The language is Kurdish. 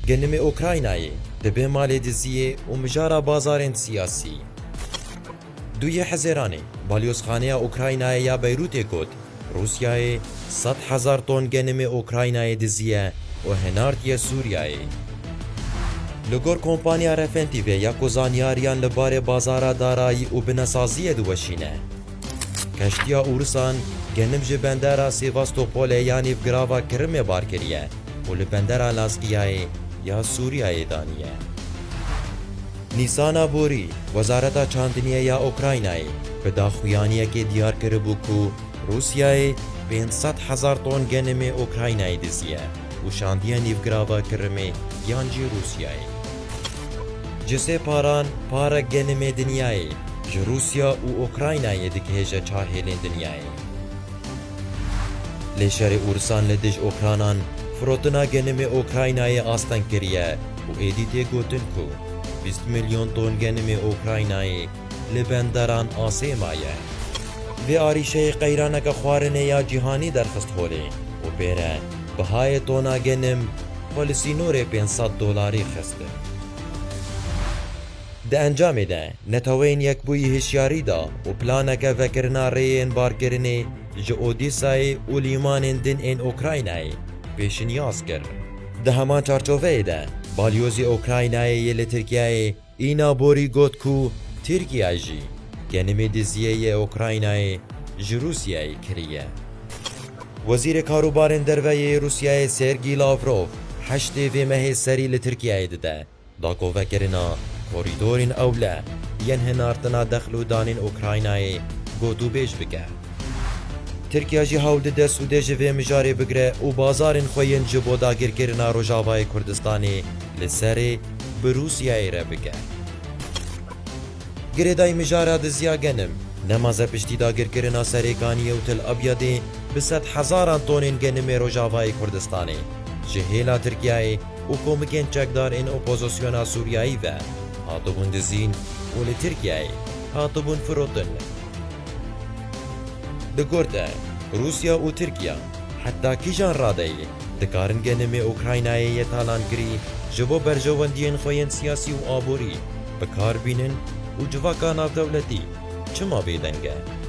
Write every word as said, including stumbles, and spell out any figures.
Genimê Ukraynayê dibe malê diziyê û mijara bazarên siyasî. Duyê Hezêranê, balyozxaneya Ukraynayê ya Beyrûtê got, Rûsyayê sed hezar ton genimê Ukraynayê diziye û hinartiye Sûriyeyê. Li gor kompanya Refentîvê ya ku zanyariyan li barê bazara darayî û binesaziyê diweşîne. Keştiya Ûrisan genim ji bendera Sevastopolê ya nîvgirava Kirimê bar kiriye û li bendera Lazqiyayê ya Sûriyeyê daniye. Nîsana borî, Wezareta Çandiniyê ya Ukraynayê bi daxuyaniyekê diyar kiribû ku Rûsyayê pênc sed hezar ton genimê Ukraynayê diziye û şandiye nîvgirava Kirimê yan jî Rûsyayê. Ji sê paran parek genimê dinyayê ji Rûsya û Ukraynayê digihêje çar hêlên dinyayê. Lê şerê Ûrisan li dij Okranan firotina genimê Ukraynayê asteng kiriye û êdî tê gotin ku bîst milyon ton genimê Ukraynayê li benderan asê maye. Vê arîşeyê qeyraneke xwarinê ya cîhanî derxist holê û pê re bihayê tona genim xwe li sînorê pênc sed dolarî xist. Di encamê de, Neteweyên Yekbûyî hişyarî da û planeke vekirina rêyên barkirinê ji Odîsayê û lîmanên din ên Ukraynayê pêşinyaz kir. Di heman çarçoveyê de, balyozê Ukraynayê yê li Tirkiyeyê Îna Borî got ku Tirkiye jî genimê diziyê yê Ukraynayê ji Rûsyayê kiriye. Wezîrê Karûbarên Derve yê Rûsyayê Sergî Lavrov heştê vê mehê serî li Tirkiyeyê dide, dakovekirina korîdorên ewle yên hinartina dexl û danên Ukraynayê gotûbêj bike. Tirkiye jî hewl dide sûdê ji vê mijarê bigire û bazarên xwe yên ji bo dagirkirina Rojavayê Kurdistanê li serê bi Rûsyayê re bike. Girêdayî mijara diziya genim nemaze piştî dagirkirina Serêkaniyê û Til Abyadê bi sed hezaran tonên genimê Rojavayê Kurdistanê ji hêla Tirkiyeyê û komikên çekdar ên opozisyona Sûriyayî ve hatibûn dizîn û li Tirkiyeyê hatibûn firotin. Digorte, Rûsya û Tirkiya heta kîjan radeyê dikarin genimê Ukraynayê yê talankirî ji bo berjewendiyên xwe yên siyasî û aborî bi kar bînin û civaka navdewletî çima bêdeng e?